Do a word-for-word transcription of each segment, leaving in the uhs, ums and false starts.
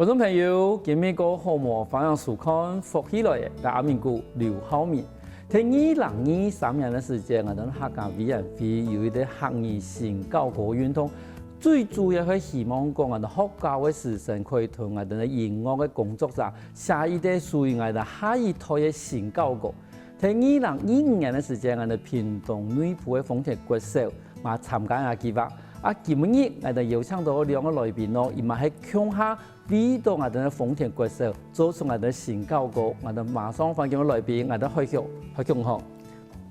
觀眾朋友，今晡日過好無？歡迎收看《福氣來了》，𠊎阿明哥劉浩明。在二零二三年个時節，𠊎兜客家委員會有一個客語新校歌運動，最主要係希望講，𠊎兜學校个師生可以同𠊎兜个音樂个工作者寫一個屬於𠊎兜下一代个新校歌。在二零二五年个時節，𠊎兜屏東內埔个豐田國小嘛參加這計畫。啊，今晡日𠊎兜邀請到兩個來賓哦，佢嘛係共下為到𠊎兜个豐田國小做出𠊎兜新校歌，𠊎兜馬上歡迎來賓，𠊎兜海旭，海旭你好。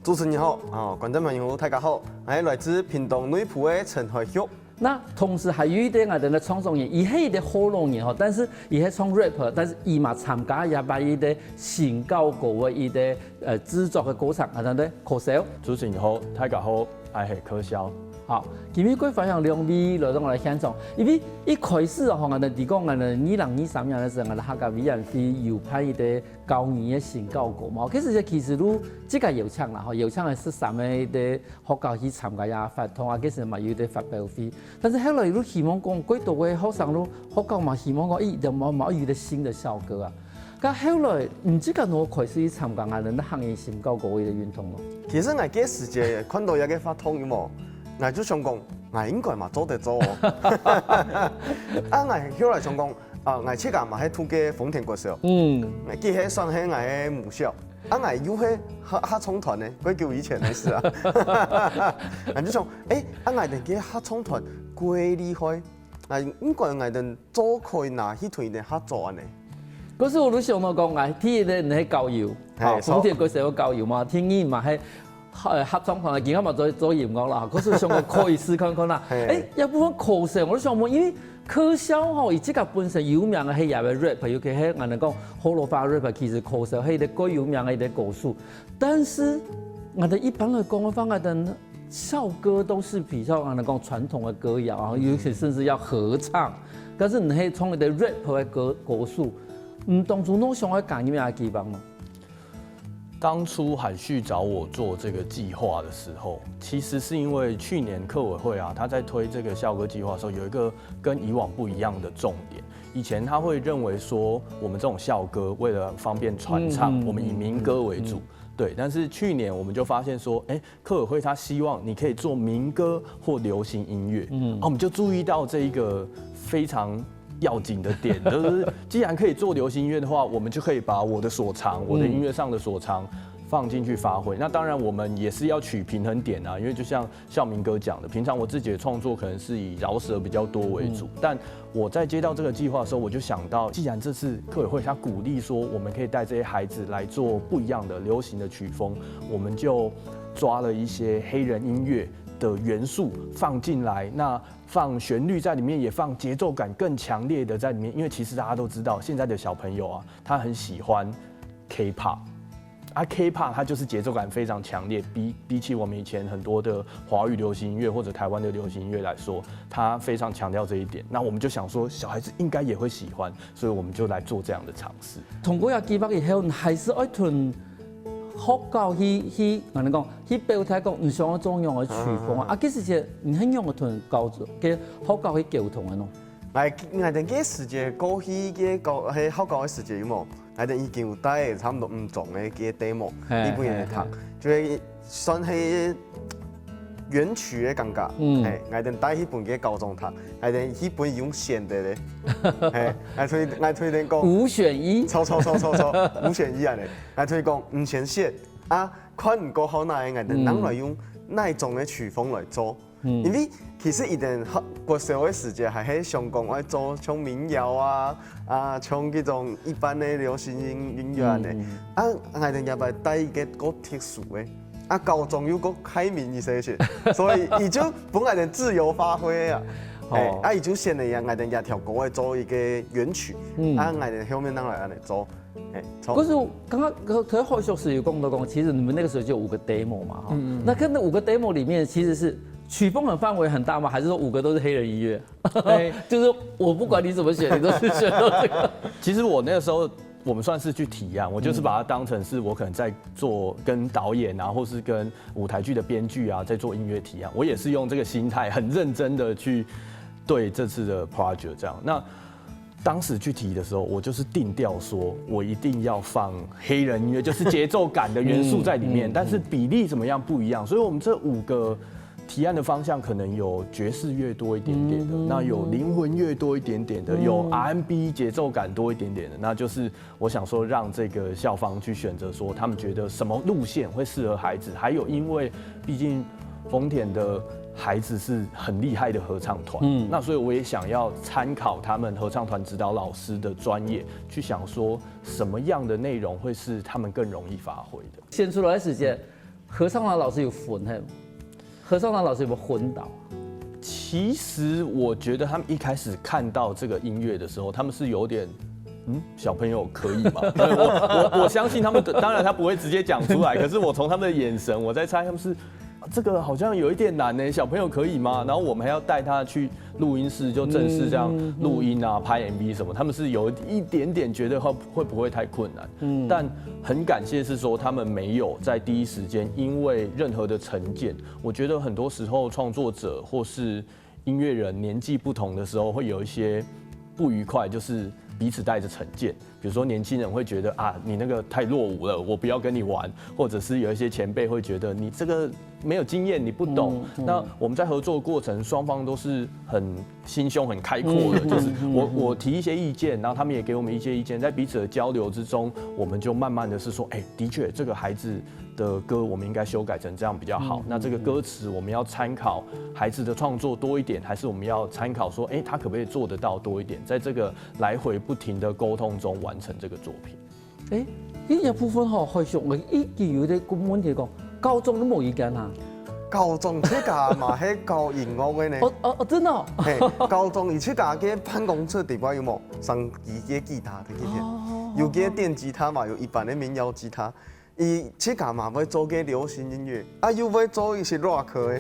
主持人好，哦，觀眾朋友大家好，𠊎係來自屏東內埔个陳海旭。那同時還有一個𠊎兜个創作人，佢係一個學老人吼，但是佢係唱rap，但是佢嘛參加這擺一個新校歌个一個呃製作个過程，𠊎兜个柯蕭。主持人好，大家好，𠊎係柯蕭。好，今晡日過歡迎兩位來到𠊎兜現場，因為一開始吼，𠊎兜知講𠊎兜二零二三年个時候，𠊎兜客家委員會有辦一個校語个新校歌嘛，其實其實都這個邀請啦，吼，邀請个十三個个學校去參加這活動啊，其實嘛有一個發表會。但是後來都希望講，過多个學生都學校嘛希望講，咦，有無有一個新的校歌啊？該後來你自家都開始去參加𠊎兜客語新校歌个運動咯？其實𠊎該時節看到這個活動有無，𠊎就想講，𠊎應該嘛做得做哦。啊，𠊎後來想講，啊，𠊎自家嘛係讀个豐田國小，嗯，佢係算係𠊎个母校。啊，𠊎又係合合唱團呢，幾久以前个事啊。𠊎就想，誒，啊，𠊎兜个合唱團幾厲害，啊，應該𠊎兜做可以拿去同佢兜合作恁呢。可是𠊎都想到講，𠊎第一個你係校友，好，嘿，豐田國小个校友嘛，第二嘛係呃，合唱團啊，今下嘛做做音樂啦，可是想講可以試看看啦。嘿。誒，這部分柯蕭，𠊎都想問，因為柯蕭吼，佢自家本身有名个係這個rap，尤其係𠊎兜講學老話rap，其實柯蕭係一個最有名个一個歌手。但是，𠊎兜一般來講个話，𠊎兜校歌都是比較𠊎兜講傳統个歌謠啊，尤其甚至要合唱。但是你係唱一個rap个歌歌手，你當初有想愛加入麼个地方嗎？ 當初海旭找我做這個計畫的時候，其實是因為去年客委會啊，他在推這個校歌計畫的時候，有一個跟以往不一樣的重點。以前他會認為說，我們這種校歌為了方便傳唱，嗯，嗯，我們以民歌為主，嗯，嗯。對。但是去年我們就發現說，誒，客委會他希望你可以做民歌或流行音樂，嗯。啊，我們就注意到這一個非常要緊的點，就是既然可以做流行音樂的話，我們就可以把我的所長，我的音樂上的所長放進去發揮。那當然，我們也是要取平衡點啊，因為就像孝明哥講的，平常我自己的創作可能是以饒舌比較多為主，嗯。但我在接到這個計劃的時候，我就想到，既然這次客委會他鼓勵說我們可以帶這些孩子來做不一樣的流行的曲風，我們就抓了一些黑人音樂的元素放進來，那放旋律在裡面，也放節奏感更強烈的在裡面，因為其實大家都知道，現在的小朋友啊，他很喜歡K-pop。啊，K-pop 它就是節奏感非常強烈，比比起我們以前很多的華語流行音樂或者台灣的流行音樂來說，它非常強調這一點。那我們就想說，小孩子應該也會喜歡，所以我們就來做這樣的嘗試。通過這計畫以後，你還是愛同學校去去，𠊎兜講去表達講，你想要做樣个曲風啊？啊，其實這你係樣个同校个學校去溝通个喏？𠊎𠊎兜个時節，過去个校係學校个時節有無？𠊎兜已經有帶差不多五張个个demo，嘿，去分人聽，嘿，嘿。就係算係原曲个感覺。嗯。嘿，𠊎兜帶去分个高中聽，𠊎兜去分用選的咧。嘿，𠊎推𠊎推薦講，五選一。錯錯錯錯錯，五選一恁呢。𠊎推薦講，你先選啊，看你過好哪个，𠊎兜拿來用哪種个曲風來做。 嗯。因為其實佢兜學國小个時節還係想講愛做像民謠啊，啊，像這種一般个流行音音樂恁呢。嗯。啊，𠊎兜這擺帶一個較特殊个，啊，高中又較開明一些些，所以佢就分𠊎兜自由發揮啊。哦。哎，啊，佢就選了𠊎兜這條歌个做一個原曲，嗯。啊，𠊎兜後面拿來恁呢做。 哎，從可是我剛剛可可海旭是有講到講，其實你們那個時候就有五個demo嘛，哈。嗯，嗯，嗯。那跟那五個demo裡面，其實是曲風的範圍很大嗎？還是說五個都是黑人音樂？哎。就是我不管你怎麼選，你都是選到這個。其實我那個時候，我們算是去提案，我就是把它當成是我可能在做跟導演啊，或是跟舞台劇的編劇啊，在做音樂提案。我也是用這個心態，很認真的去對這次的 project 這樣。那当时去提的时候，我就是定调说，我一定要放黑人音乐，就是节奏感的元素在里面，嗯嗯但是比例怎么样不一样。所以我们这五个提案的方向，可能有爵士乐多一点点的，嗯那有灵魂乐多一点点的，有 R and B 节奏感多一点点的，那就是我想说让这个校方去选择说他们觉得什么路线会适合孩子，还有因为毕竟丰田的孩子是很厉害的合唱团，嗯，那所以我也想要参考他们合唱团指导老师的专业，去想说什么样的内容会是他们更容易发挥的。选出来个时节，合唱团老师有分嘿，合唱团老师有没有昏倒？其实我觉得他们一开始看到这个音乐的时候，他们是有点，嗯，小朋友可以吗？我我我相信他们的，当然他不会直接讲出来，可是我从他们的眼神，我在猜他们是。这个好像有一点难呢，小朋友可以吗？然后我们还要带他去录音室，就正式这样录音啊，拍 M V 什么，他们是有一点点觉得会会不会太困难，嗯，但很感谢是说他们没有在第一时间因为任何的成见，我觉得很多时候创作者或是音乐人年纪不同的时候，会有一些不愉快，就是彼此带着成见。比如说年轻人会觉得啊，你那个太落伍了，我不要跟你玩，或者是有一些前辈会觉得你这个没有经验，你不懂。那我们在合作过程，双方都是很心胸很开阔的，就是我我提一些意见，然后他们也给我们一些意见，在彼此的交流之中，我们就慢慢的是说，哎，的确这个孩子的歌我们应该修改成这样比较好。那这个歌词我们要参考孩子的创作多一点，还是我们要参考说，哎，他可不可以做得到多一点？在这个来回不停的沟通中完成这个作品。哎，你个部分吼，好像我一直有一个问题讲，高中都无意见啊？高中自家嘛，係教音樂个呢。哦哦哦，真的哦。嘿，高中佢自家个辦公室底背有無？上幾个吉他的吉他，有个電吉他嘛，有一般的民謠吉他。佢自家嘛會做个流行音樂，啊又會做一些 rock 个，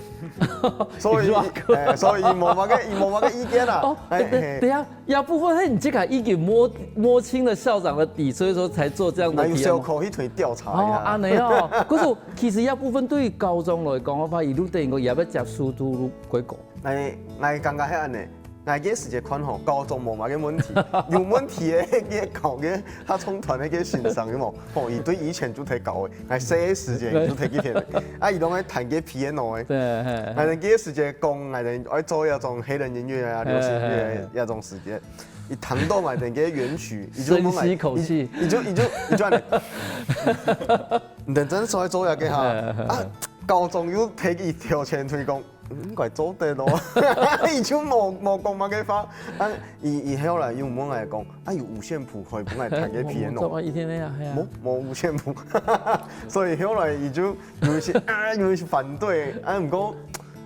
所以，哎，所以無麼个，無麼个意見啦。哦，哎，等等一下，這部分係你這個已經摸摸清了校長的底，所以說才做這樣的提案嗎？那有小可去推調查一下。哦，安尼哦。可是其實這部分對於高中來講个話，一路等於講也要接觸到幾个。哎，哎，剛剛係安尼。 𠊎个時節看吼，高中無麼个問題，有問題个該个搞个合唱團个先生有無？吼，佢對以前就忒搞个，𠊎細个時節就忒去忒个，啊，佢攏愛彈个piano个。對，𠊎等个時節講，𠊎等愛做那種黑人音樂啊、流行音樂那種時節，佢彈到𠊎等个原曲，佢就問𠊎，深吸口氣佢就佢就佢就恁，你等真所以做那个哈，啊，高中又忒去挑戰推廣。 應該做得咯，佢就無無講麼个話。啊，佢佢後來又問𠊎講，啊有五線譜可以分𠊎彈个piano？一天那樣，係啊。無無五線譜，所以後來佢就有一些啊有一些反對，啊毋過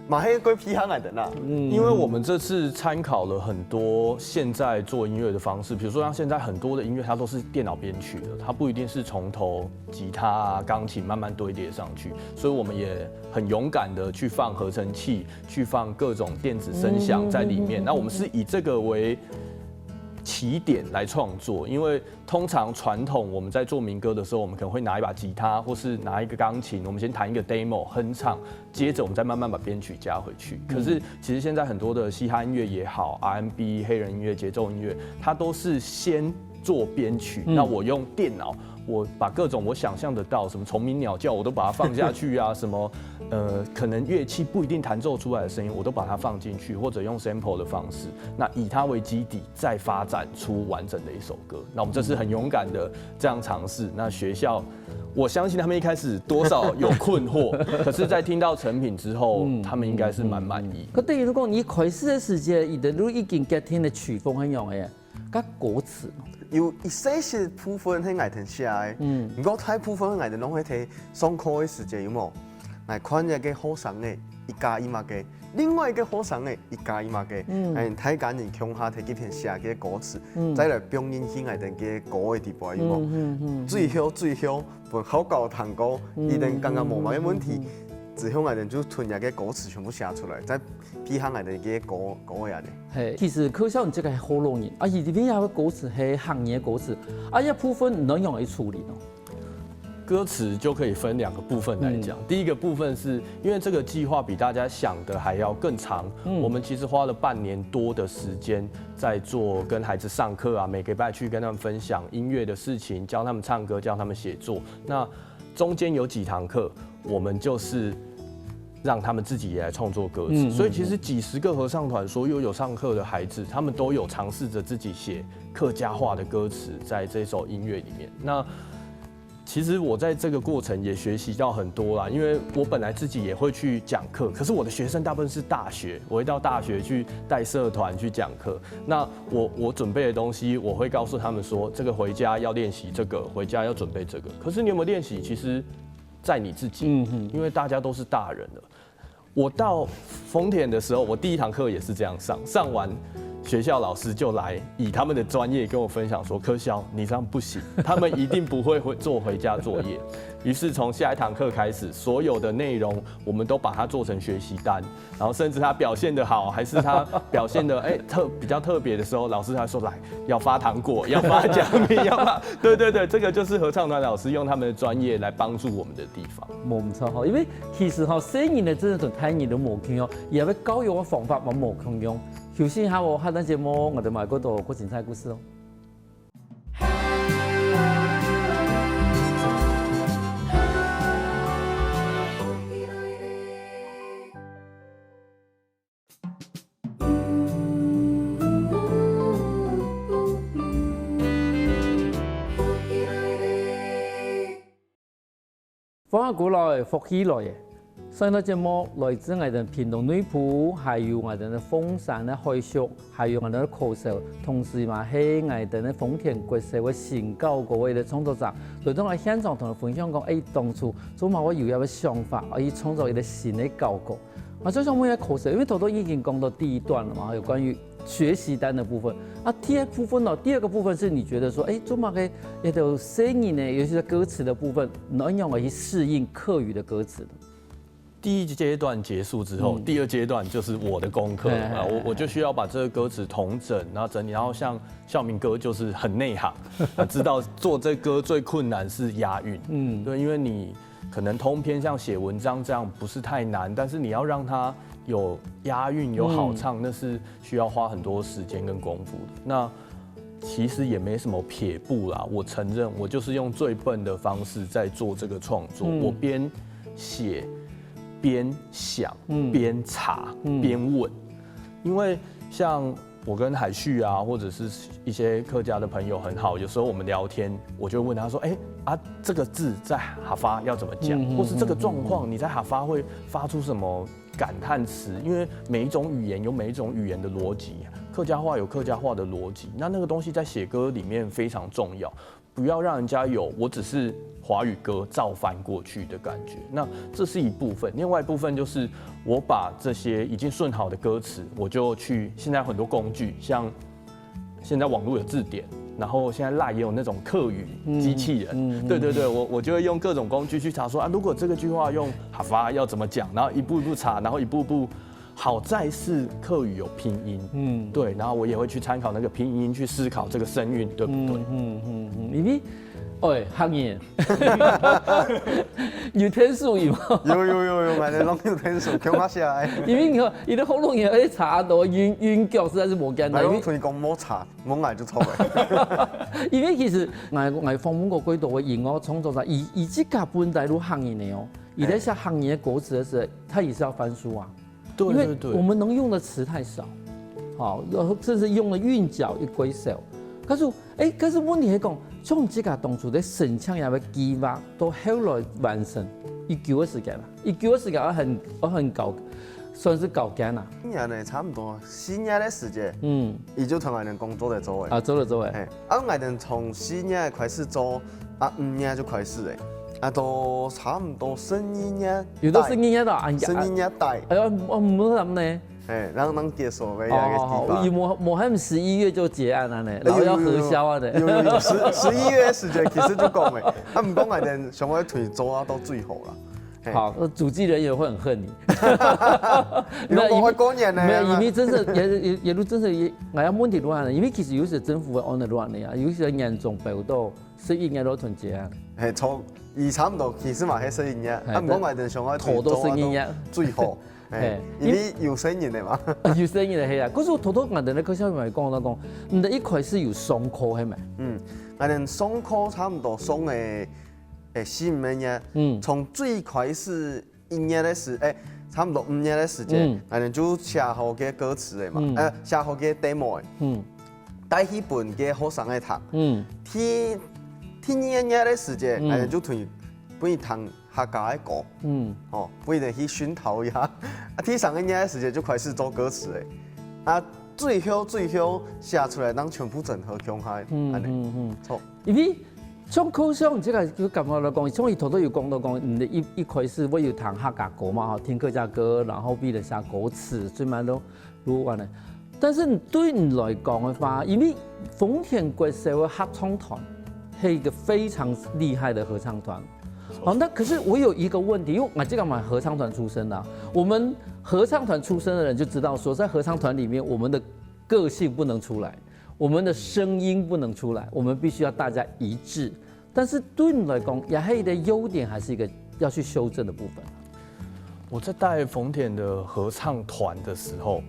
嘛係過批下來的啦。因為我們這次參考了很多現在做音樂的方式，比如說像現在很多的音樂，它都是電腦編曲的，它不一定是從頭吉他啊、鋼琴慢慢堆疊上去，所以我們也很勇敢的去放合成器，去放各種電子聲響在裡面。那我們是以這個為起點來創作，因為通常傳統我們在做民歌的時候，我們可能會拿一把吉他，或是拿一個鋼琴，我們先彈一個demo哼唱，接著我們再慢慢把編曲加回去。可是其實現在很多的嘻哈音樂也好，R and B、黑人音樂、節奏音樂，它都是先做編曲，那我用電腦，我把各種我想象得到，什麼蟲鳴鳥叫，我都把它放下去啊，什麼呃，可能樂器不一定彈奏出來的聲音，我都把它放進去，或者用sample的方式，那以它為基底，再發展出完整的一首歌。那我們這次很勇敢的這樣嘗試。那學校，我相信他們一開始多少有困惑，可是在聽到成品之後，他們應該是蠻滿意。可等於講，你開始个時節，佢等都已經決定了曲風係仰仔，佮歌詞嘛。有一些些部分係𠊎等寫个，毋過大部分𠊎等攏係在上課个時節有無？𠊎看一個學生仔，佢佮意麼个，另外一個學生仔，佢佮意麼个，哎，大家人共下在該片寫个歌詞，再來放入去𠊎等个歌个底背有無？最後最後，分校長聽過，佢等感覺無麼个問題，之後𠊎等就同這個歌詞全部寫出來，再配合𠊎等个歌歌个恁仔。係，其實可惜你這個係學老人，啊，佢這片也个歌詞係客語个歌詞，啊，這部分你仰仔處理呢？歌词就可以分两个部分来讲。第一个部分是因为这个计划比大家想的还要更长，我们其实花了半年多的时间在做跟孩子上课啊，每个礼拜去跟他们分享音乐的事情，教他们唱歌，教他们写作。那中间有几堂课，我们就是让他们自己也来创作歌词。所以其实几十个合唱团所有有上课的孩子，他们都有尝试着自己写客家话的歌词在这首音乐里面。那其实我在这个过程也学习到很多啦，因为我本来自己也会去讲课，可是我的学生大部分是大学，我会到大学去带社团去讲课。那我我准备的东西，我会告诉他们说，这个回家要练习这个，回家要准备这个。可是你有没有练习？其实，在你自己，因为大家都是大人了。我到丰田的时候，我第一堂课也是这样上，上完学校老师就来以他们的专业跟我分享说：“柯肖，你这样不行，他们一定不会回做回家作业。”于是从下一堂课开始，所有的内容我们都把它做成学习单，然后甚至他表现得好，还是他表现得哎特比较特别的时候，老师还说来要发糖果，要发奖品，要发对对对，这个就是合唱团老师用他们的专业来帮助我们的地方。无毋错吼，因为其实吼，细人仔真个同大人都無共樣，也要教育个方法嘛無共樣。休息一下哦，下段節目我哋買過多過精彩故事哦。放下古老个福氣來个。上一段節目來自𠊎等屏東內埔，還有𠊎等个鳳山个海叔，還有𠊎等个柯少，同時嘛係𠊎等个豐田國小个新校歌个一個創作者，來到𠊎現場同𠊎分享講，哎，當初做麼个會有一個想法，而去創作一個新个校歌。 啊，就像問一下柯少，因為頭頭已經講到第一段了嘛，有關於學習單的部分。啊，第二部分呢，第二個部分是你覺得說，哎，做麼个一個細人仔，尤其是歌詞的部分，仰般去適應客語的歌詞呢？第一階段结束之后，第二阶段就是我的功课啊，我我就需要把这个歌词统整，然后整理，然后像孝明哥就是很内行，啊，知道做这歌最困难是押韵，嗯，对，因为你可能通篇像写文章这样不是太难，但是你要让它有押韵、有好唱，那是需要花很多时间跟功夫的。那其实也没什么撇步啦，我承认我就是用最笨的方式在做这个创作，我边写边想，边查，边问，因为像我跟海旭啊，或者是一些客家的朋友很好，有时候我们聊天，我就问他说：“哎，啊，这个字在哈发要怎么讲？或是这个状况你在哈发会发出什么感叹词？”因为每一种语言有每一种语言的逻辑，客家话有客家话的逻辑，那那个东西在写歌里面非常重要。 不要让人家有我只是华语歌照翻过去的感觉。那这是一部分，另外一部分就是我把这些已经顺好的歌词，我就去现在很多工具，像现在网络有字典，然后现在 Line 也有那种客语机器人，对对对，我我就会用各种工具去查说啊，如果这个句话用哈发要怎么讲，然后一步一步查，然后一步步 好在是客语有拼音，嗯，对，然后我也会去参考那个拼音去思考这个声韵对不对。嗯嗯嗯，因為，哎，客語，有天數有無？有有有有，買得弄有天數，共下下來。因為你看，你的喉咙也會查到韻韻腳實在是無簡單。因為推廣無查，無愛就錯了。因為其實𠊎𠊎訪問過幾多个音樂創作者，佢佢自家本來就客語个哦，佢在寫客語个歌詞个時候，佢也是愛翻書啊。 对对对，我們能用的詞太少，好，甚至用的韻腳也過少。可是，哎，可是問題係講，像這个當初在申請這个計畫，到後來完成，幾久个時間啊？幾久个時間，我很我很搞，算是搞干啊。一年呢，差不多四年个時間，嗯，佢就同𠊎等工作在做个。啊，做了做了。哎，啊，𠊎等從四年開始做，啊，五年就開始了，啊，都差不多十二年。 有的是你也到，哎呀，生意也大，哎呀，哦，没什么呢。哎，让让解锁个一个地方。有没没还十一月就结案了呢，然后要核销啊的。有有有，十十一月时间其实就讲了，啊，毋过俺等想要推做啊到最后了。好，主计人员会很恨你。没有，我会过年呢。没有，因为真是也也也都真是也，俺要问题乱了，因为其实有些政府会 on 的乱的呀，有些严重报道是应该都团结啊。嘿，从佢差毋多其實嘛係十一月，嘿啊毋過𠊎等想愛頭都十一月最好，嘿嘿，因為有細人个嘛。有細人个係啊，可是頭頭𠊎等个客家話講到講，你等一開始有上課係無？嗯，𠊎等上課差毋多上个，誒，四五月，嗯從最開始一月个時，誒，差毋多五月个時節嗯，𠊎等就寫好个歌詞个嘛嗯，呃，寫好个demo个，嗯帶去分个學生个讀。嗯第第二月个時節嗯，𠊎等就同佢分佢聽客家个歌。嗯，哦，分佢等去熏陶一下。啊，第三个月个時節就開始做歌詞个，啊，最後最後寫出來，當全部整合共下，嗯安尼。嗯嗯，錯，因為像可像這個就感覺來講，像你頭頭有講到講，你的一一開始會有聽客家歌嘛，吼，聽客家歌，然後為了寫歌詞，最慢都錄完了。但是對你來講的話，因為豐田國小个合唱團係一個非常厲害的合唱團。好，那可是我有一個問題，因為我這個嘛合唱團出身的啊，我們合唱團出身的人就知道說，在合唱團裡面，我們的個性不能出來，我們的聲音不能出來，我們必須要大家一致。但是對你來講，也係一個優點，還是一個要去修正的部分？我在帶豐田的合唱团的时候，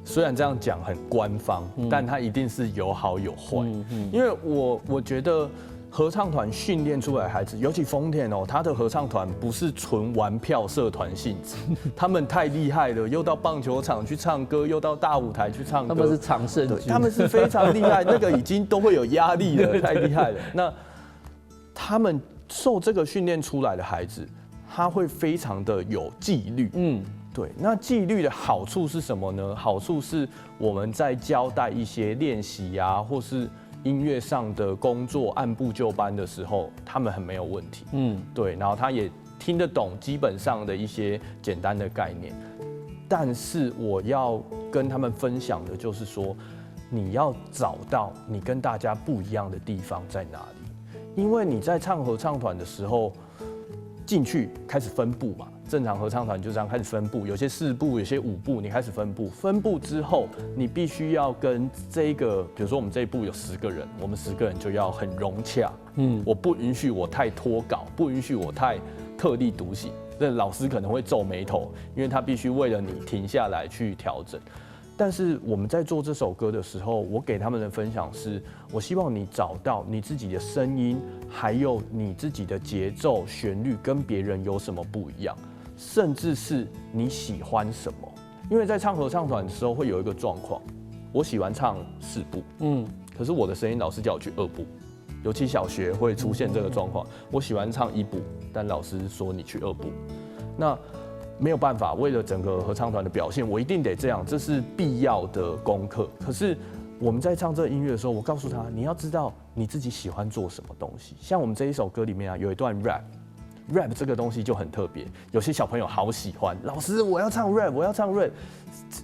虽然这样讲很官方，嗯但它一定是有好有坏。嗯嗯因为我我觉得合唱团训练出来的孩子，尤其丰田哦，他的合唱团不是纯玩票社团性质，他们太厉害了，又到棒球场去唱歌，又到大舞台去唱歌。他們是常勝軍，对，他们是非常厉害，那个已经都会有压力了，太厉害了。那他们受这个训练出来的孩子，他会非常的有纪律。嗯对，那纪律的好处是什么呢？好处是我们在交代一些练习啊，或是音乐上的工作按部就班的时候，他们很没有问题。嗯对，然后他也听得懂基本上的一些简单的概念。但是我要跟他们分享的就是说，你要找到你跟大家不一样的地方在哪里，因为你在唱合唱团的时候，进去开始分部嘛，正常合唱团就这样开始分部，有些四部，有些五部，你开始分部。分部之后，你必须要跟这个，比如说我们这一部有十个人，我们十个人就要很融洽。嗯我不允许我太脱稿，不允许我太特立独行。这老师可能会皱眉头，因为他必须为了你停下来去调整。但是我们在做这首歌的时候，我给他们的分享是，我希望你找到你自己的声音，还有你自己的节奏、旋律跟别人有什么不一样，甚至是你喜欢什么。因为在唱合唱团的时候会有一个状况，我喜欢唱四部，嗯可是我的声音老师叫我去二部，尤其小学会出现这个状况。我喜欢唱一部，但老师说你去二部，那没有办法，为了整个合唱团的表现，我一定得这样，这是必要的功课。可是我们在唱这个音乐的时候，我告诉他，你要知道你自己喜欢做什么东西。像我们这一首歌里面啊，有一段 rap。rap 这个东西就很特别，有些小朋友好喜欢，老师我要唱 rap，我要唱 rap，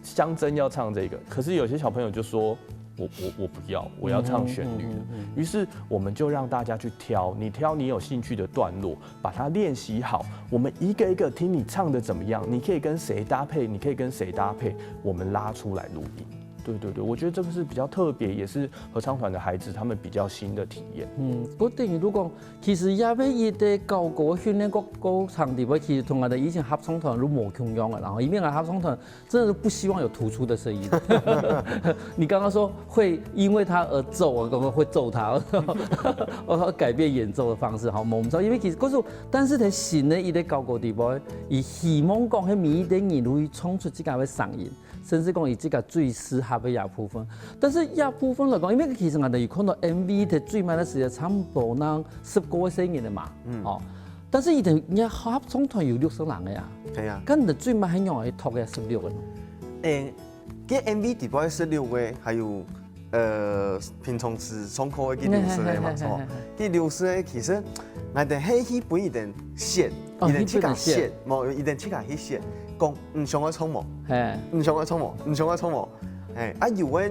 香珍要唱这个，可是有些小朋友就说，我我我不要，我要唱旋律的。于是我们就让大家去挑，你挑你有兴趣的段落，把它练习好。我们一个一个听你唱的怎么样，你可以跟谁搭配，你可以跟谁搭配，我们拉出来录音。对对对，我觉得这个是比较特别，也是合唱团的孩子他们比较新的体验。嗯，不等於如果其實也係一個教歌訓練个過程裡背，其實同𠊎等以前合唱團都無共樣个，然後因為𠊎合唱團真的是不希望有突出的聲音。你剛剛說會因為他而揍，我剛剛會揍他，我要改變演奏的方式，好，我們知道，因為其實可是，但是在新的一個教歌裡背，佢希望講，係每一個人都會唱出自家个聲音。 甚至講佢自家最適合个這部分。但是這部分來講，因為其實𠊎等有看到MV在最慢个時間，差不多能十個个聲音个嘛，嗯哦。但是佢等人家合唱團有六十人个呀，係啊，該你等最慢係仰會拖个十六个呢？誒，該MV底背十六个，還有呃平常時上課个該六十个嘛，吼，該六十个其實，𠊎等係去分佢等選，哦佢等自家去分佢選選，無，佢等自家去選，講你想愛唱無？嘿，你想愛唱無？你想愛唱無？誒，啊有个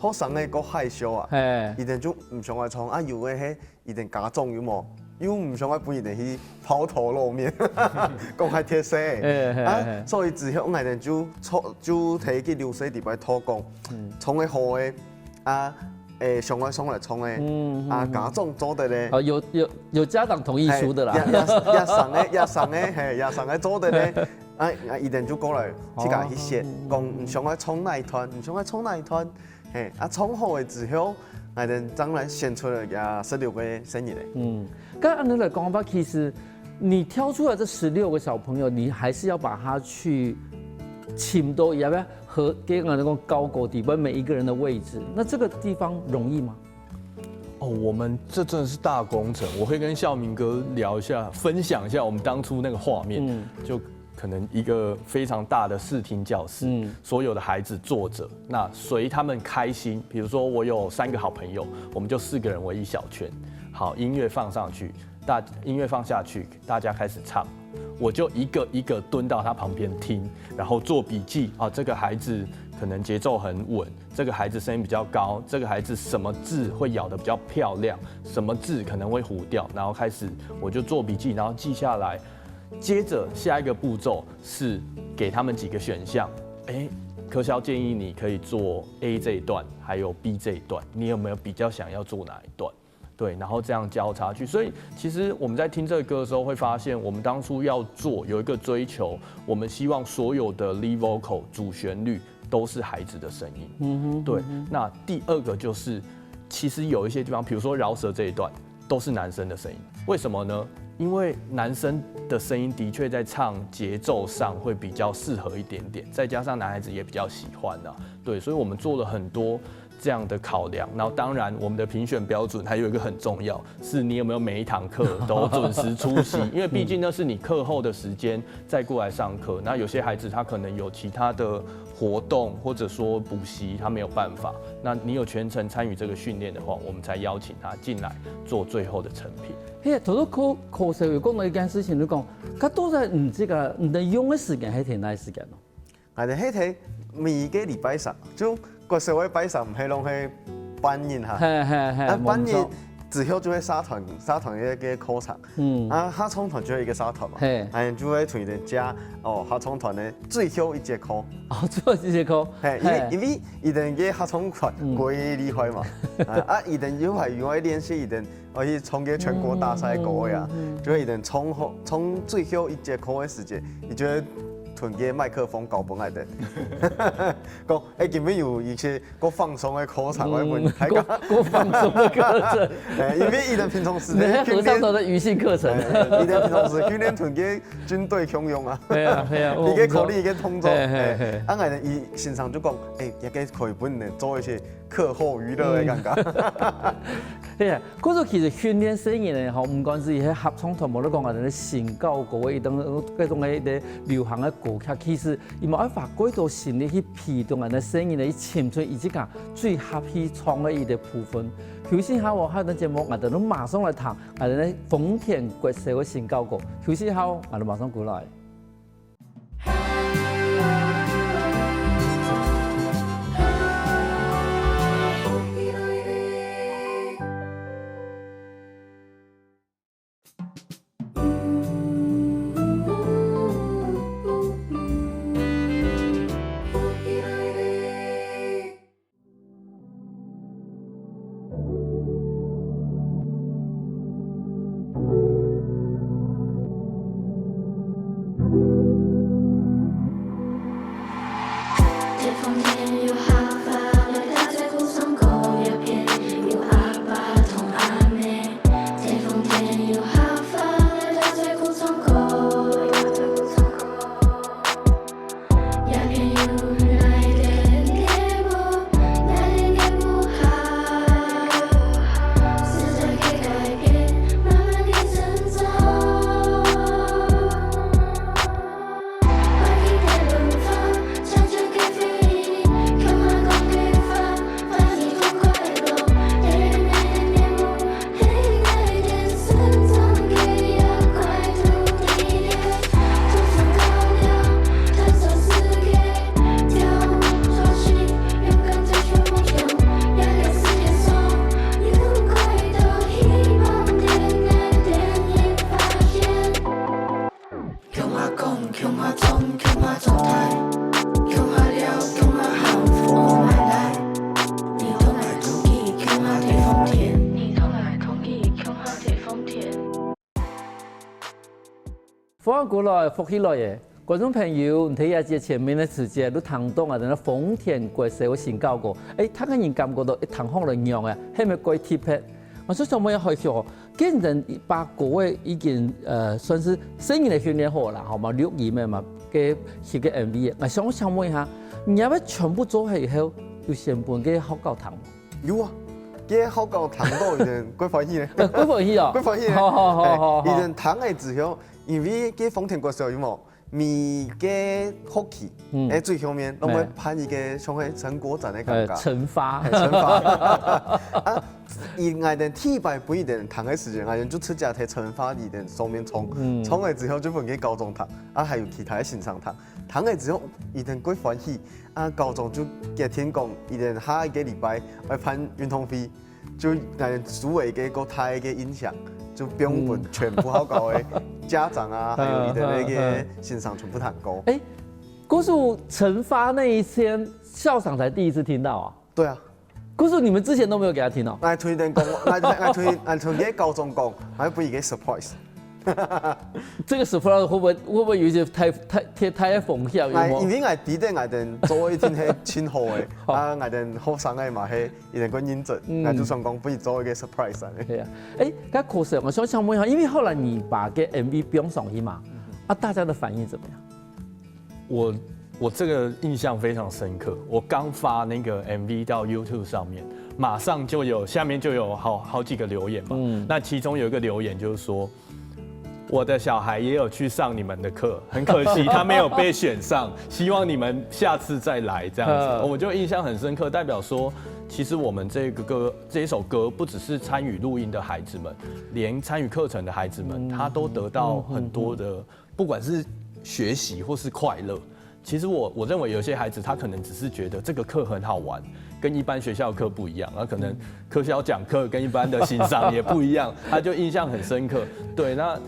學生个較害羞啊，嘿，佢等就毋想愛唱，啊有个係佢等家長有無？又毋想愛分佢等去拋頭露面，講較貼心。嘿嘿啊嘿，所以之後𠊎等就就就提去六十个底背討講，唱个好个啊，誒，想愛上來唱个，嗯，啊，嗯，嗯。家長做得个。哦，有，有，有家長同意書的啦。嘿，也，也，也生个，也生个，嘿，也生个做得个。啊，啊，佢等就過來，自家去選，哦。講你想愛唱哪一段，你想愛唱哪一段，嘿，啊，唱好了之後，𠊎等正來選出來這十六個細人仔。嗯，該恁樣來講吧，其實你挑出來這十六個小朋友，你還是要把他去尋到，要不要和，跟人家講交鼓底背每一個人的位置，那這個地方容易嗎？哦，我們這真的是大工程，我會跟孝明哥聊一下，分享一下我們當初那個畫面，嗯。就可能一個非常大的視聽教室，嗯。所有的孩子坐着，那隨他們開心，比如說我有三個好朋友，我們就四個人圍一小圈，好，音樂放上去，大，音樂放下去，大家開始唱，我就一個一個蹲到他旁邊聽，然後做筆記啊，這個孩子可能節奏很穩，這個孩子聲音比較高，這個孩子什麼字會咬得比較漂亮，什麼字可能會糊掉，然後開始我就做筆記，然後記下來。接著下一個步驟是給他們幾個選項，誒，柯蕭建議你可以做A這一段，還有B這一段，你有沒有比較想要做哪一段？對，然後這樣交叉去。所以其實我們在聽這個歌的時候，會發現我們當初要做有一個追求，我們希望所有的 lead vocal 主旋律都是孩子的聲音。嗯哼，對，嗯哼。那第二個就是，其實有一些地方，比如說饒舌這一段，都是男生的聲音。為什麼呢？因為男生的聲音的確在唱節奏上會比較適合一點點，再加上男孩子也比較喜歡啊。對，所以我們做了很多這樣的考量。然後當然，我們的評選標準還有一個很重要，是你有沒有每一堂課都準時出席，因為畢竟那是你課後的時間再過來上課。那有些孩子他可能有其他的活動，或者說補習，他沒有辦法。那你有全程參與這個訓練的話，我們才邀請他進來做最後的成品。嘿，頭頭柯，柯少有講到一件事情，就講，佢到底你這個，你的用的時間係哪時間呢？ 𠊎等係在每一個禮拜三，就國小个拜三，係攏係半日哈。嘿，嘿，嘿，啊，半日之後就會社團，社團个，个課程。嗯。啊，合唱團就係一個社團嘛。嘿。啊，就會同佢等借，哦，合唱團个最後一節課。哦，最後一節課。嘿，因為，嘿。因為佢等个合唱團，嗯。過厲害嘛。啊，啊，佢等又還有愛練習佢等 哦，去唱个全國大賽歌个啊，嗯，嗯，嗯。就係佢等唱好，唱最後一節課个時間，佢就會同个麥克風交分𠊎等。講，誒，今晡日有一些較放鬆个課程，𠊎分大家。嗯，較，較放鬆个課程。誒，因為佢等平常時个訓練，你還合唱團的餘興課程。誒，佢等平常時訓練同个軍隊共樣啊。對啊，對啊，佢个口令，佢个動作，嘿，嘿，誒，嘿。啊，𠊎等佢先生就講，誒，也可以分佢等做一些課後娛樂个感覺。嗯。 係啊，故所其實訓練細人仔吼，毋管係係合唱團，無論講𠊎等个新教歌，一種，各種个一个流行个歌曲，其實佢嘛愛花幾多心力去培養𠊎等細人仔，去尋出佢自家最合意唱个一个部分。休息下哦，下段節目𠊎等就馬上來聽𠊎等个豐田國小个新教歌。休息下哦，𠊎等馬上過來。歡迎過來，福氣來耶！觀眾朋友，你在這節前面个時節，你聽到𠊎等个豐田國小个新校歌，誒，聽个人感覺到一聽好了樣誒，係毋係蓋特別？𠊎就想問一下，既然你把歌个已經呃算係細人个訓練好啦，吼嘛錄音个嘛，个翕个M V，𠊎想請問一下，你這全部做好以後，有先分个學校聽無？有啊，个學校聽到一定蓋歡喜呢，蓋歡喜哦，蓋歡喜呢。好好好好好，一定聽了之後。 因為該豐田國小有無，每个學期，嗯，誒，最後面，攏會辦一个像係成果展个感覺，誒，懲罰，誒，懲罰。啊，因𠊎等第一擺分佢等聽个時間，𠊎等就直接在懲罰佢等上面唱，嗯，唱了之後就分佢高中聽，啊，還有其他个先生聽，聽了之後佢等蓋歡喜，啊，高中就決定講，佢等下一个禮拜愛辦運動會。 就𠊎等租了一个較大个音響，就放分全部學校个家長啊，還有佢等个先生全部聽歌。誒，故所懲罰那一天，校長才第一次聽到啊？對啊。故所你們之前都沒有給他聽哦？𠊎同佢等講，𠊎𠊎同𠊎同个高中講，𠊎分佢个 surprise。 這個 surprise 會不會會不會有一些太太太太風險？有無？因為𠊎知得𠊎等做一定係盡好个，啊，𠊎等學生个嘛係一定會認真，嗯，𠊎就想講不如做一个 surprise 啊。對啊，誒，該可惜，𠊎想請問一下，因為後來你把个M V放上去嘛，啊，大家的反應怎麼樣？ 我我這個印象非常深刻，我剛發那個M V到YouTube上面，馬上就有下面就有好好幾個留言嘛。嗯，那其中有一個留言就是說，我的小孩也有去上你們的課，很可惜他沒有被選上，希望你們下次再來這樣子。我就印象很深刻，代表說，其實我們這個歌這一首歌不只是參與錄音的孩子們，連參與課程的孩子們，他都得到很多的。 不管是學習或是快樂，其實我我認為有些孩子他可能只是覺得這個課很好玩，跟一般學校的課不一樣，那可能科小講課跟一般的欣賞也不一樣，他就印象很深刻。對，那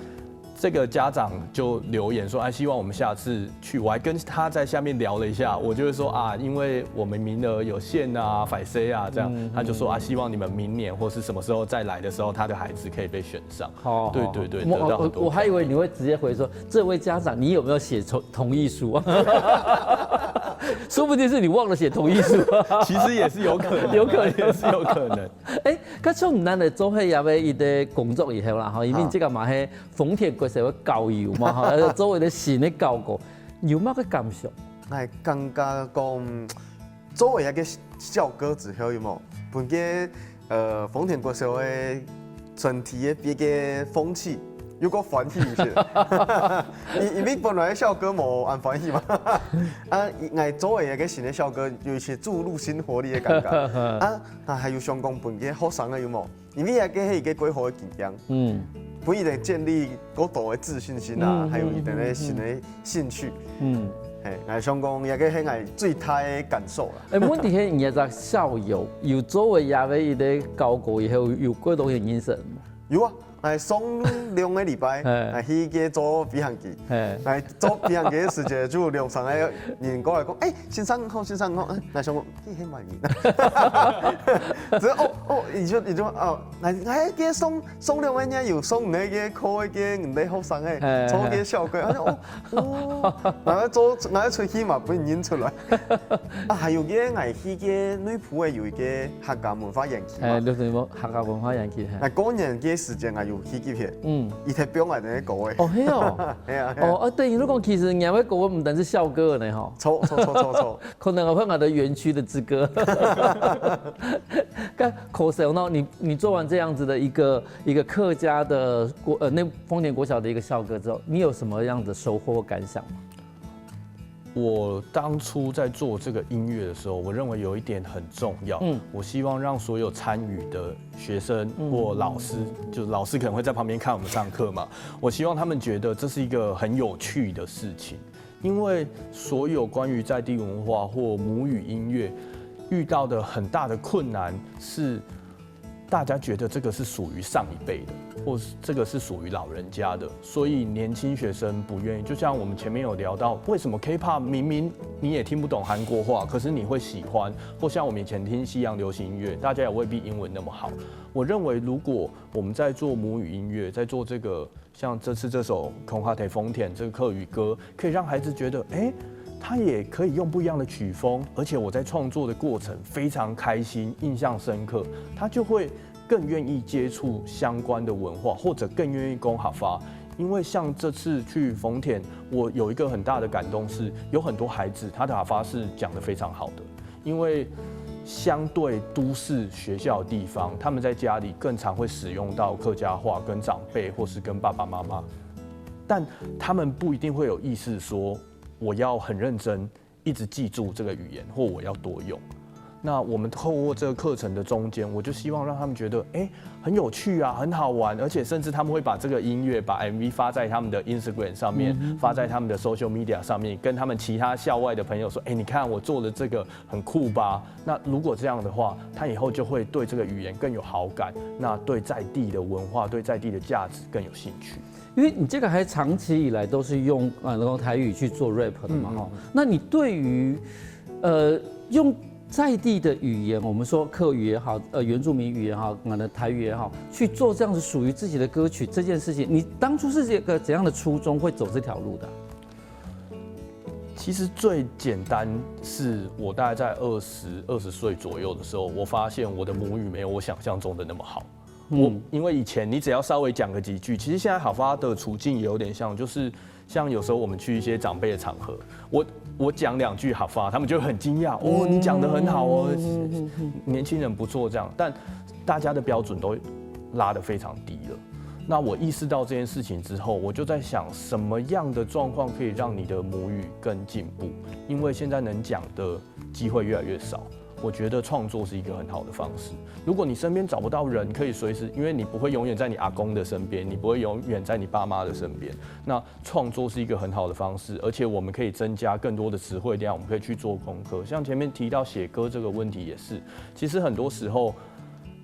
這個家長就留言說，啊，希望我們下次去。我還跟他在下面聊了一下，我就會說啊，因為我們名額有限啊，歹勢啊，這樣，他就說啊，希望你們明年或是什麼時候再來的時候，他的孩子可以被選上。 好，對對對，我得到很多我我還以為你會直接回說，這位家長，你有沒有寫同同意書？說不定是你忘了寫同意書。其實也是有可能，有可能也是有可能。誒，該像你等做係這个一个工作以後啦，吼，因為這个嘛係豐田國小个校友嘛，吼，做一个新个校歌，有麼个感想？哎，感覺講，做一个校歌之後，有無？分个呃豐田國小个整體个別个風氣，又過歡喜一些。因因為本來个校歌無恁歡喜嘛，啊，𠊎做一个新个校歌，有一些注入新活力个感覺。啊，啊還有想講分个學生个有無？因為這个係一个幾好个經驗，嗯，分佢等建立過多个自信心啊，還有佢等个新个興趣。嗯，嘿，𠊎想講這个係𠊎最大个感受啦。誒，問題係你个校友有做過這个一个校歌以後，有過多个認識？有啊，𠊎上兩个禮拜，𠊎去个坐飛行機，𠊎坐飛行機个時節就有兩三个人過來講，誒，先生好，先生好，𠊎想講，這係麼人？只係哦哦，你就你就哦，𠊎𠊎个上上兩个月有上你个課个你个學生誒，坐个校歌，𠊎就哦哦，𠊎做𠊎出去嘛，分人認出來。啊，還有个𠊎去个內埔誒，有一个客家文化園區嘛。誒，就是客家文化園區。𠊎過年个時間，𠊎有去該片，嗯，佢特別愛个歌誒。哦，係哦，係啊，哦啊，對，你講其實你个歌毋單是校歌呢吼，錯錯錯錯錯，可能還會我的園區的之歌。該可惜呢，你你做完這樣子的一個一個客家的國呃那豐田國小的一個校歌之後，你有什麼樣的收穫或感想嗎？ 我當初在做這個音樂的時候，我認為有一點很重要。嗯，我希望讓所有參與的學生或老師，就老師可能會在旁邊看我們上課嘛，我希望他們覺得這是一個很有趣的事情，因為所有關於在地文化或母語音樂遇到的很大的困難是大家觉得这个是属于上一辈的，或是这个是属于老人家的，所以年轻学生不愿意。就像我们前面有聊到，为什么 K-pop 明明你也听不懂韩国话，可是你会喜欢，或像我们以前听西洋流行音乐，大家也未必英文那么好。我认为，如果我们在做母语音乐，在做这个像这次这首《空哈台风田》这个客语歌，可以让孩子觉得，哎，他也可以用不一样的曲风，而且我在创作的过程非常开心、印象深刻，他就会更愿意接触相关的文化，或者更愿意讲客话。因为像这次去丰田，我有一个很大的感动是，有很多孩子他的客话是讲得非常好的，因为相对都市学校的地方，他们在家里更常会使用到客家话，跟长辈或是跟爸爸妈妈，但他们不一定会有意识说我要很认真，一直记住这个语言，或我要多用。那我们透过这个课程的中间，我就希望让他们觉得，哎，很有趣啊，很好玩，而且甚至他们会把这个音乐、把 M V 发在他们的 Instagram 上面，发在他们的 social media 上面，跟他们其他校外的朋友说，哎，你看我做的这个很酷吧？那如果这样的话，他以后就会对这个语言更有好感，那对在地的文化、对在地的价值更有兴趣。因为你这个还长期以来都是用呃，然后台语去做 rap 的嘛，哈、那你对于呃用在地的语言，我们说客语也好，呃原住民语言也好，呃台语也好，去做这样子属于自己的歌曲这件事情，你当初是一个怎样的初衷会走这条路的啊？其实最简单是我大概在二十二十岁左右的时候，我发现我的母语没有我想象中的那么好。我因为以前你只要稍微讲个几句，其实现在客话的处境也有点像，就是像有时候我们去一些长辈的场合，我我讲两句客话，他们就很惊讶，哦，你讲得很好哦，年轻人不错这样，但大家的标准都拉得非常低了。那我意识到这件事情之后，我就在想，什么样的状况可以让你的母语更进步？因为现在能讲的机会越来越少。我觉得创作是一个很好的方式。如果你身边找不到人可以随时，因为你不会永远在你阿公的身边，你不会永远在你爸妈的身边，那创作是一个很好的方式，而且我们可以增加更多的词汇量，我们可以去做功课。像前面提到写歌这个问题也是，其实很多时候，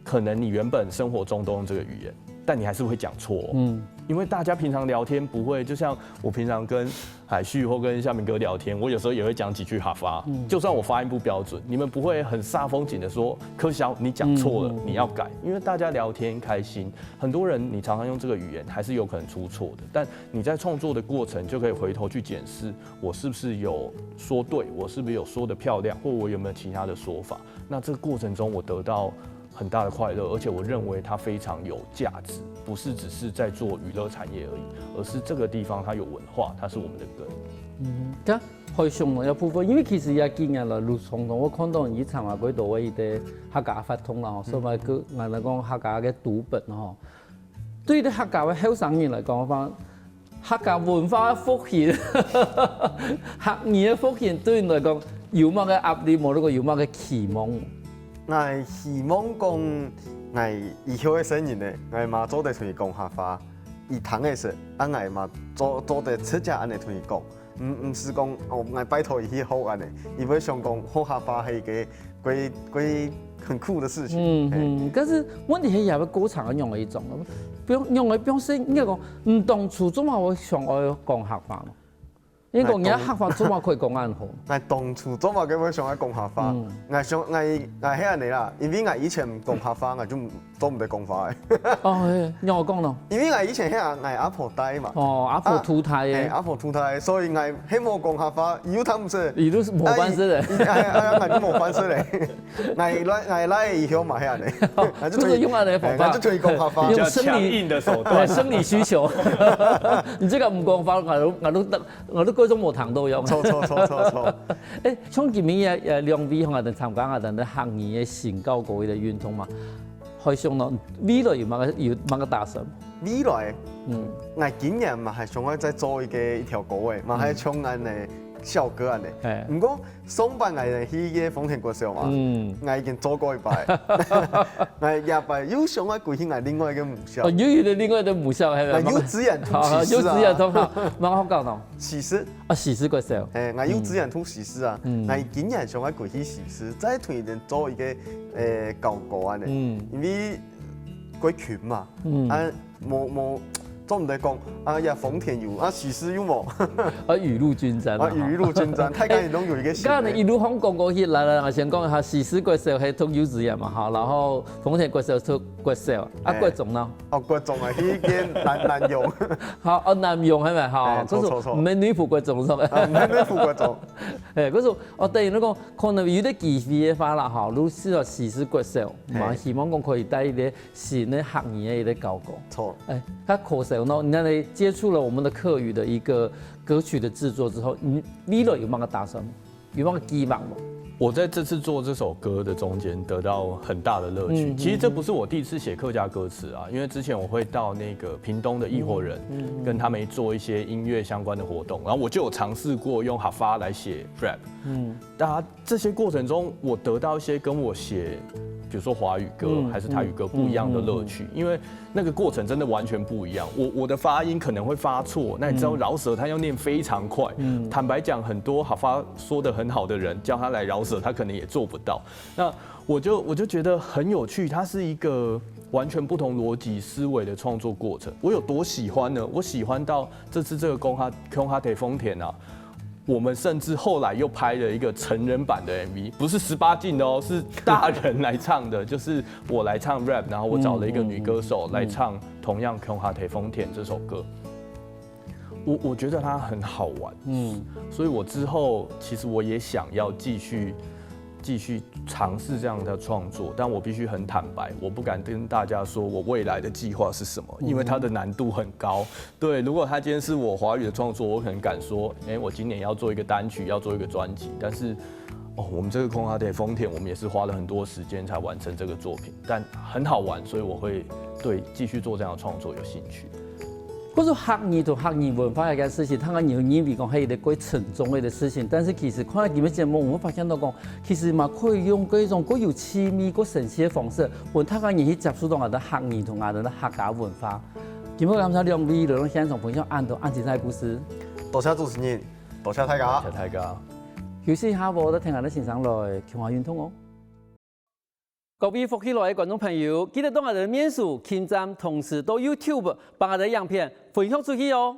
可能你原本生活中都用这个语言，但你还是会讲错、哦。嗯，因为大家平常聊天不会，就像我平常跟海旭或跟夏明哥聊天，我有时候也会讲几句客话，就算我发音不标准，你们不会很煞风景的说：“柯小，你讲错了，你要改。”因为大家聊天开心，很多人你常常用这个语言，还是有可能出错的。但你在创作的过程，就可以回头去检视，我是不是有说对，我是不是有说的漂亮，或我有没有其他的说法。那这个过程中，我得到很大的快乐，而且我认为它非常有价值，不是只是在做娱乐产业而已，而是这个地方它有文化，它是我们的根。嗯，該海上个部分，因為其實也幾年來，路上同我看到以前啊，幾多位个客家活動啦，吼，所以講，𠊎來講客家个讀本吼，對於客家个後生人來講，反 客家文化个復興，客語个復興，對你來講有麼个壓力無？如果有麼个期望？𠊎希望講，𠊎以後个生人呢，𠊎嘛做得同佢講客話，佢聽个時，啊𠊎嘛做做得直接恁仔同佢講，毋毋使講哦，𠊎拜託佢去學恁仔，佢會想講學客話係一個 歸歸很酷的事情。嗯嗯，但是問題係也要過程个用个一種，比如用个比如說，應該講，你當初做麼會想愛講客話嘛？因為講你个客話做麼可以講恁好？𠊎當初做麼个會想愛講客話？𠊎想𠊎𠊎係恁仔啦，因為𠊎以前講客話，𠊎就做毋得講話个。哦，係，你有講咯。因為𠊎以前係啊，𠊎阿婆帶嘛。哦，阿婆渡大个。阿婆渡大个，所以𠊎係無講客話，佢又聽毋識。佢都係無飯食个。哎哎，𠊎就無飯食咧。 𠊎來𠊎來以後嘛係恁仔，𠊎就推，就係用恁仔个方法，𠊎就推廣客話，用生理，比較強硬的手段。對，生理需求。你這個毋講法，𠊎都𠊎都𠊎都各種無糖都用。錯錯錯錯錯。誒，像今晡日也也兩位吼，也參加啊，等等客語个新教育个運動嘛，海上呢，未來有麼个有麼个打算？未來，嗯，𠊎今年嘛還想愛再做一個一條歌誒，嘛還唱恁仔校歌恁仔。毋過 上擺𠊎去个豐田國小嘛，嗯，𠊎已經做過一擺，𠊎這擺又想愛歸去𠊎另外一個母校，哦，又有另外一個母校，係咪？幼稚園讀啟示啊，幼稚園讀啟示，蠻好搞喏。啟示啊，啟示國小，誒，𠊎幼稚園讀啟示啊，𠊎今年想愛歸去啟示，再同佢等做一個誒交流恁仔，嗯，因為過近嘛，嗯，啊，無無做毋得講啊，呀豐田有啊，西施有無？啊，雨露均沾啊，雨露均沾，大家也都有一個心。剛才一路講講過去，來來，我先講一下，西施國小係讀幼稚園嘛，哈，然後豐田國小讀國小，啊，國中呢？哦，國中啊，去念南南榮。好，哦，南榮係咪？哈，哎，可是毋係女僕國中，係咪？啊，毋係女僕國中。哎，可是哦，等於講，可能有點機會的話啦，哈，如果係西施國小，嘛希望講可以帶一點 新的客語的一個教育。著。哎，較可惜喏，你看你接觸了我們的客語的一個歌曲的製作之後，你未來有麼个打算嗎？有麼个期望嗎？我在这次做这首歌的中间得到很大的乐趣。其实这不是我第一次写客家歌词啊，因为之前我会到那个屏东的议货人，跟他们做一些音乐相关的活动，然后我就有尝试过用客話来写 rap。嗯，大家这些过程中，我得到一些跟我写，比如说华语歌还是台语歌不一样的乐趣，因为那个过程真的完全不一样。我我的发音可能会发错，那你知道饶舌他要念非常快，坦白讲，很多客話说得很好的人叫他来饶舌，他可能也做不到。那我就我就觉得很有趣，它是一个完全不同逻辑思维的创作过程。我有多喜欢呢？我喜欢到这次这个讲客讲客地方田啊，我们甚至后来又拍了一个成人版的 M V，不是十八禁的哦，是大人来唱的，就是我来唱 rap，然后我找了一个女歌手来唱同样《讲客地方田》这首歌。我我觉得它很好玩，嗯，所以我之后其实我也想要继续继续尝试这样的创作，但我必须很坦白，我不敢跟大家说我未来的计划是什么，因为它的难度很高。对，如果它今天是我华语的创作，我可能敢说，哎，我今年要做一个单曲，要做一个专辑，但是。哦，我们这个《讲客地方田》，我们也是花了很多时间才完成这个作品，但很好玩，所以我会对继续做这样的创作有兴趣。可是客語同客語文化這件事情，大家會認為講係一個過沉重个事情，但是其實看了今日節目，我們發現到講，其實嘛可以用過一種過有趣味、過神奇个方式，分大家人去接觸到𠊎兜客語同𠊎兜客家文化。今日感謝兩位來到現場分享恁多恁精彩个故事。多謝主持人，多謝大家。谢谢大家。休息一下，我再聽𠊎兜先生來共下運動哦。各位福氣來个觀眾朋友，記得到𠊎兜面書、KimTalk，同時到YouTube幫𠊎兜影片分享出去哦。